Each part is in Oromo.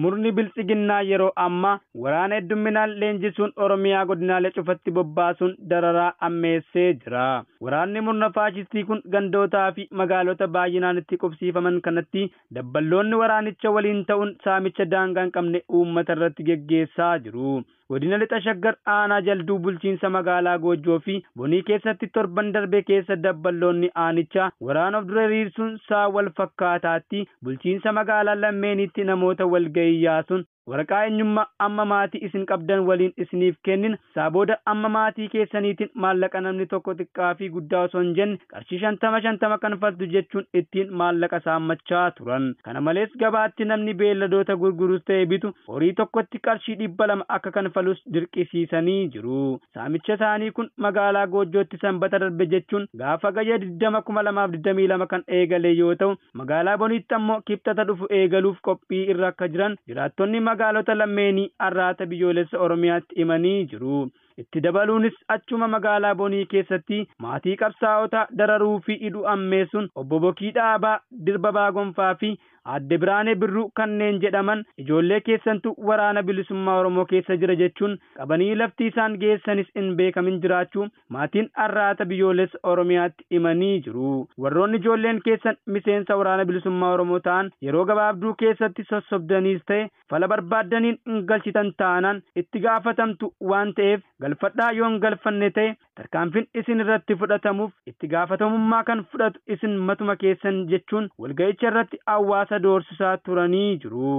Murni biltsiginnaa yeroo ammaa waraana heddumminaan leenjisuun Oromiyaa godinaalee cufatti bobbaasuun dararaa ammeessee jira. Waraanni murna faashistii kun gandootaa fi magaalota baay'inaan itti qubsiifaman kanatti dabballoonni waraanicha waliin ta'uun saamicha daangaa hin qabne uummata irratti geggeessaa jiru. Godina Lixa Shaggar aanaa Jalduu bulchiinsa magaalaa Goojjoo fi Bonii keessatti torban darbe keessa dabballoonni aanichaa waraana of dura hiriirsuun saa wal fakkaataatti bulchiinsa magaalaa lammeenitti namoota walgahii yaasuun waraqaa eenyummaa amma maatii isin qabdan waliin isiniif kennina, isaa booda amma maatii keessaniitiin maallaqa namni tokko xiqqaa fi guddaa osoo hin jenne qarshii 50 kanfaltu jechuun ittiin maallaqa saammachaa turan. Kana malees gabaatti namni beelladoota gurgurus ta'e bitu horii tokkotti qarshii 200 akka kanfalus dirqisiisanii jiru. Saamicha isaanii kun magaalaa Goojjootti sanbata darbe jechuun gaafa gayya 20 2022 kan eegale yoo ta'u, magaalaa Boniitti ammoo kibxata dhufu eegaluuf qophii irra akka jiran jiraattonni magaalota lammeenii Arraata Biyyoolessa Oromiyaatti himanii jiru. Itti dabaluunis achuma magaalaa Bonii keessatti maatii qabsaa'ota dararuu fi hidhuu ammeessuun obbo Bokii Dhaabaa, Dirbabaa Gonfaa fi Aadde Biraanee Birruu kanneen jedhaman ijoollee keessantu waraana bilisummaa Oromoo keessa jira jechuun qabanii lafti isaan geessanis hin beekamin jiraachuu maatiin Arraata Biyyoolessa Oromiyaatti himanii jiru. Warroonni ijoolleen keessan miseensa waraana bilisummaa Oromoo ta'an yeroo gabaabduu keessatti sossobdaniis ta'e fala barbaaddaniin hin galchitan taanaan itti gaafatamtu waan ta'eef galfadhaa, yoo hin galfanne ta'e tarkaanfiin isin irratti fudhatamuuf itti gaafatamummaa kan fudhatu isin matuma keessan jechuun walga'icha irratti hawaasa doorsisaa turanii jiru.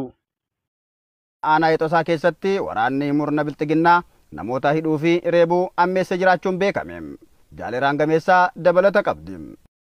Aanaa Heexosaa keessatti waraanni murna bilxiginnaa namoota hidhuu fi reebuu ammeessee jiraachuun beekame. Jaaleraan Gameessaa dabalata qabdi.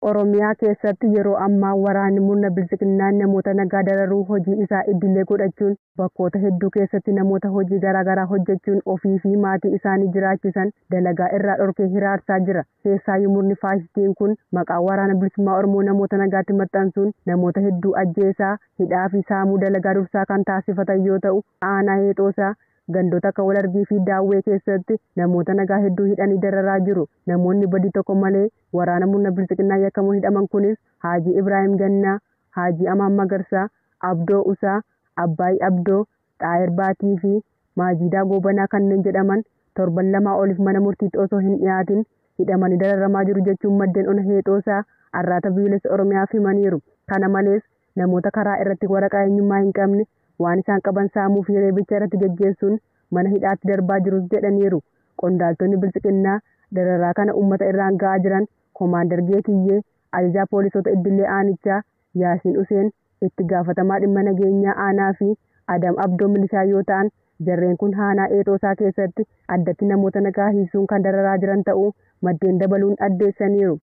Oromiyaa keessatti yeroo ammaa waraanni murna bilxiginnaa namoota nagaa dararuu hojii isaa idilee godhachuun bakkoota hedduu keessatti namoota hojii garaagaraa hojjechuun ofii fi maatii isaanii jiraachisan dalagaa irraa dhorkee hiraarsaa jira. Keessaayyuu murni faashistiin kun maqaa waraana bilisummaa Oromoo namoota nagaatti maxxansuun namoota hedduu ajjeesaa, hidhaa fi saamuu dalagaa dursaa kan taasifatan yoo ta'u, aanaa Heexoosaa gandoota akka Walargii fi Daawwee keessatti namoota nagaa hedduu hidhanii dararaa jiru. Namoonni badii tokko malee waraana murna bilxiginnaa yakkamuun hidhaman kunis Haajii Ibraahim Gannaa, Haajii Amaan Magarsaa, Abdoo Usaa, Abbaay Abdoo, Xaayir Baatii fi Maajidaa Goobanaa kanneen jedhaman torban 2 oliif mana murtiitti osoo hin dhiyaatin hidhamanii dararamaa jiru jechuun maddeen ona Heexoosaa Arraata Biyyoolessa Oromiyaaf himaniiru. Kana malees namoota karaa irratti waraqaa eenyummaa hin qabne waan isaan qaban saamuu fi reebicha irratti geggeessuun mana hidhaatti darbaa jirus jedhaniiru. Qondaaltonni bilxiginnaa dararaa kana uummata irraan ga'aa jiran Koomaandar Geetiyyee, ajajaa poolisoota idilee aanichaa, Yaasiin Useen, itti gaafatamaa dhimma nageenyaa aanaa fi Adam Abdoo milishaa yoo ta'an, jarreen kun aanaa Heexoosaa keessatti addatti namoota nagaa hiisuun kan dararaa jiran ta'uu maddeen dabaluun addeessaniiru.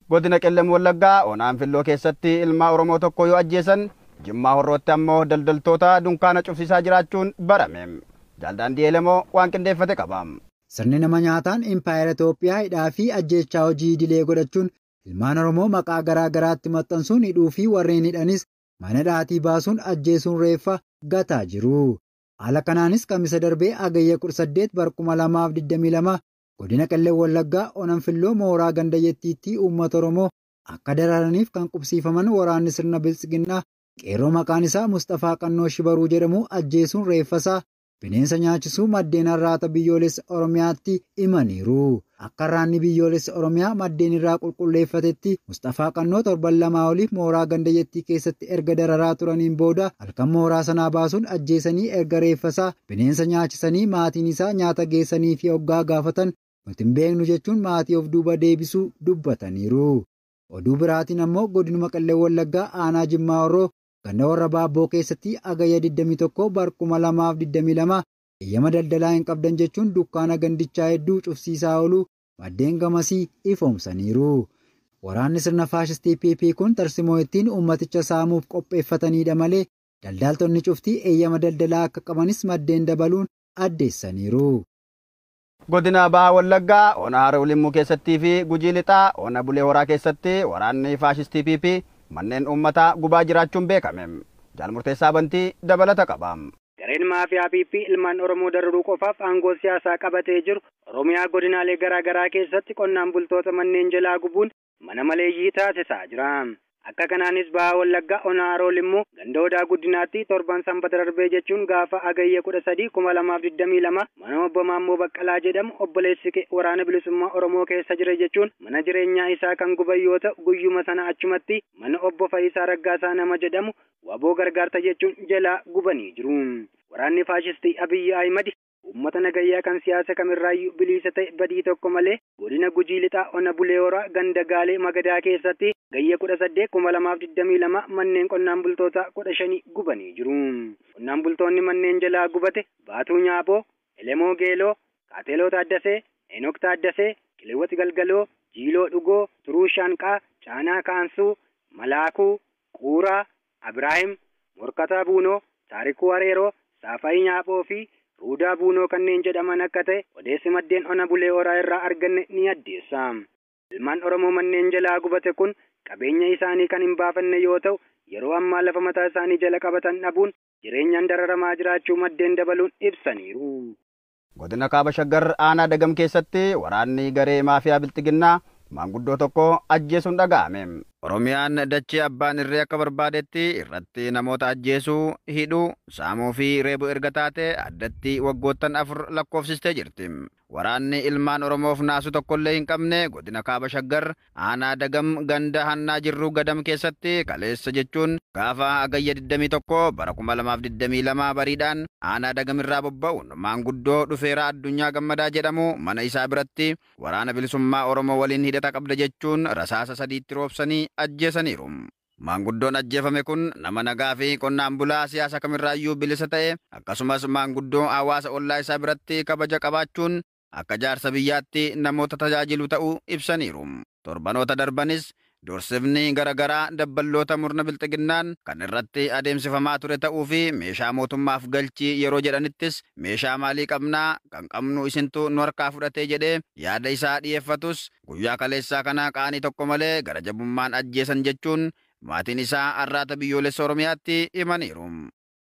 Godina Qellem Wallaggaa onaan Filloo keessatti ilma Oromoo tokko yoo ajjeesan, Jimmaa Horrootti ammoo daldaltoota dunkaana cufsiisaa jiraachuun barame. Jaaldaandii Elemoo waan qindeeffate qaba. Sirni nama nyaataan Impaayera Itoophiyaa hidhaa fi ajjeechaa hojii idilee godhachuun ilmaan Oromoo maqaa garaa garaatti maxxansuun hidhuu fi warreen hidhanis mana dhaatii baasuun ajjeesuun reeffa gataa jiru. Haala kanaanis kamisa darbee Hagayya 18 bara 2022 godina Qellem Wallaggaa Onan Filloo mooraa ganda Yettiitti uummata Oromoo akka dararaniif kan qubsiifaman waraanni sirna bilxiginnaa qeerroo maqaan isaa Mustafaa Qannoo Shibaruu jedhamu ajjeesuun reeffasaa bineensa nyaachisuu maddeen Arraata Biyyoolessa Oromiyaatti himaniiru. Akka Arraanni Biyyoolessa Oromiyaa maddeen irraa qulqulleeffatetti Mustafaa Qannoo torban 2 oliif mooraa ganda Yettii keessatti erga dararaa turaniin booda halkan mooraa sanaa baasuun ajjeesanii erga reeffasaa bineensa nyaachisanii maatiin isaa nyaata geessanii fi hoggaa gaafatan nuti hin beeknu jechuun maatii of duuba deebisuu dubbataniiru. Oduu biraatiin ammoo godinuma Qellem Wallaggaa aanaa Jimmaa Horroo ganda warra Baabboo keessatti Hagayya 21 bara 2022 eeyyama daldalaa hin qabdan jechuun dukkaana gandichaa hedduu cufsiisaa ooluu maddeen gamasii ifoomsaniiru. Waraanni sirna faashistii PP kun tarsimoo ittiin uummaticha saamuuf qopheeffatanidha malee daldaltoonni cuftii eeyyama daldalaa akka qabanis maddeen dabaluun addeessaniiru. Godina Baha Wallaggaa ona Haroo Limmuu keessattii fi Gujii Lixaa ona Bulee Horaa keessatti waraanni faashistii PP manneen uummataa gubaa jiraachuun beekame. Jaalmurteessaa Bantii dabalata qaba. Gareen maafiyaa PP ilmaan Oromoo dararuu qofaaf aangoo siyaasaa qabatee jiru Oromiyaa godinaalee garaa garaa keessatti qonnaan bultoota manneen jalaa gubuun mana maleeyyii taasisaa jira. Akka kanaanis Baha Wallaggaa Ona Haroo Limmuu ganda Odaa Guddinaatti torban Sanbata darbee jechuun gaafa Hagayya 13, 2022 mana obbo Maammoo Baqqalaa jedhamu obboleessi kee waraana bilisummaa Oromoo keessa jira jechuun mana jireenyaa isaa kan guban yoo ta'u, guyyuma sana achumatti mana obbo Fayisaa Raggaasaa nama jedhamu waboo gargaarta jechuun jalaa gubanii jiru. Waraanni faashistii Abiyyi Ahimad uummata nagayyaa kan siyaasa kamirraayyuu bilisa ta'e badii tokko malee godina Gujii Lixaa Ona Bulee Horaa ganda Gaalee Magadaa keessatti Hagayya 18, 2022 manneen qonnaan bultootaa 15 gubanii jiru. Qonnaan bultoonni manneen jalaa gubate Baatuu Nyaaboo, Elemoo Geeloo, Kaateloo Taaddasee, Enook Taaddasee, Qiliwwat Galgaloo, Jiiloo Dhugoo, Turuu Shaanqaa, Caanaa Kaansuu, Malaakuu, Quuraa, Abraahim, Morkataa Buunoo, Taarikuu Areeroo, Saafayii Nyaaphoo fi Ruudaa Buunoo kanneen jedhaman akka ta'e odeessi maddeen Ona Bulee Horaa irraa arganne ni addeessa. Ilmaan Oromoo manneen jalaa gubate kun qabeenya isaanii kan hin baafanne yoo ta'u, yeroo ammaa lafa mataa isaanii jala qabatan dhabuun jireenyaan dararamaa jiraachuu maddeen dabaluun ibsaniiru. Godina Kaaba Shaggar aanaa Dagam keessatti waraanni garee maafiyaa Bilxiginnaa maanguddoo tokko ajjeesuun dhaga'ame. Oromiyaan dachee abbaan irree akka barbaadetti irratti namoota ajjeesuu, hidhuu, saamuu fi reebuu erga taate addatti waggoottan 4 lakkoofsistee jirti. Waraanni ilmaan Oromoof naasuu tokkollee hin qabne godina Kaaba Shaggar aanaa Dagam ganda Hannaa Jirruu Gadam keessatti kaleessa jechuun gaafa Hagayya 21 bara 2022 bariidhaan aanaa Dagam irraa bobba'uun maanguddoo Dhufeeraa Addunyaa Gammadaa jedhamu mana isaa biratti waraana bilisummaa Oromoo waliin hidhata qabda jechuun rasaasa 3tti roobsanii ajjeesaniiru. Maanguddoon ajjeefame kun nama nagaa fi qonnaan bulaa siyaasa kamirraayyuu bilisa ta'e akkasumas maanguddoo hawaasa ollaa isaa biratti kabaja qabaachuun akka jaarsa biyyaatti namoota tajaajilu ta'uu ibsaniiru. Torbanoota darbanis doorsifni garaagaraa dabballoota murna bilxiginnaan kan irratti adeemsifamaa ture ta'uu fi meeshaa mootummaaf galchii yeroo jedhanittis meeshaa maalii qabnaa kan qabnu isintu nu harkaa fudhatee jedhee yaada isaa dhiyeeffatus guyyaa kaleessaa kana qaanii tokko malee gara jabummaan ajjeesan jechuun maatiin isaa arraata biyyoolessa Oromiyaatti himaniiru.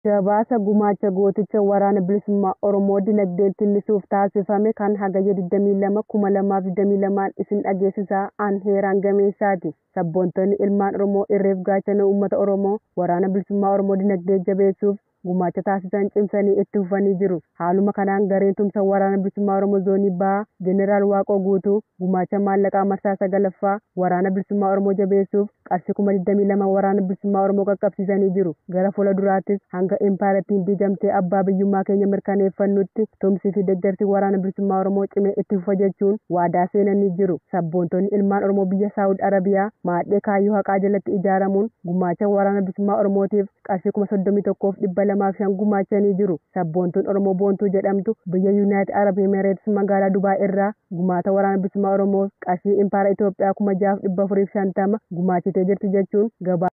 Gabaasa gumaacha gooticha waraana bilisummaa Oromoo dinagdeen tinnisuuf taasifame kan Hagayya 22, 2022 isin dhageessisaa an Heeraan Gameessaati. Sabboontonni ilmaan Oromoo irreef gaachana uummata Oromoo waraana bilisummaa Oromoo dinagdee jabeessuuf gumaacha taasisan cimsanii itti fufanii jiru. Haaluma kanaan gareen tumsa waraana bilisummaa Oromoo zoonii Bahaa Jeneraal Waaqoo Guutuu gumaacha maallaqaa marsaa 9ffaa waraana bilisummaa Oromoo jabeessuuf qarshii 22,000 waraana bilisummaa Oromoo qaqqabsiisanii jiru. Gara fuula duraattis hanga impaayarattiin diigamtee abbaa biyyummaa keenya mirkaneeffannutti tumsii fi deeggarsi waraana bilisummaa Oromoo cimee itti fufa jechuun waadaa seenanii jiru. Sabboontonni ilmaan Oromoo biyya Saawud Arabiyaa maadhee kaayyoo haqaa jalatti ijaaramuun gumaacha waraana bilisummaa Oromootiif qarshii 31,205 gumaachanii jiru. Sabboontuun Oromoo Boontuu jedhamtu biyya Yuunaayitid Arab Emireets magaalaa Dubaay irraa gumaata waraana bilisummaa Oromoo qarshii impaayera Itoophiyaa 6,450 gumaachitee jirti jechuun gabaa.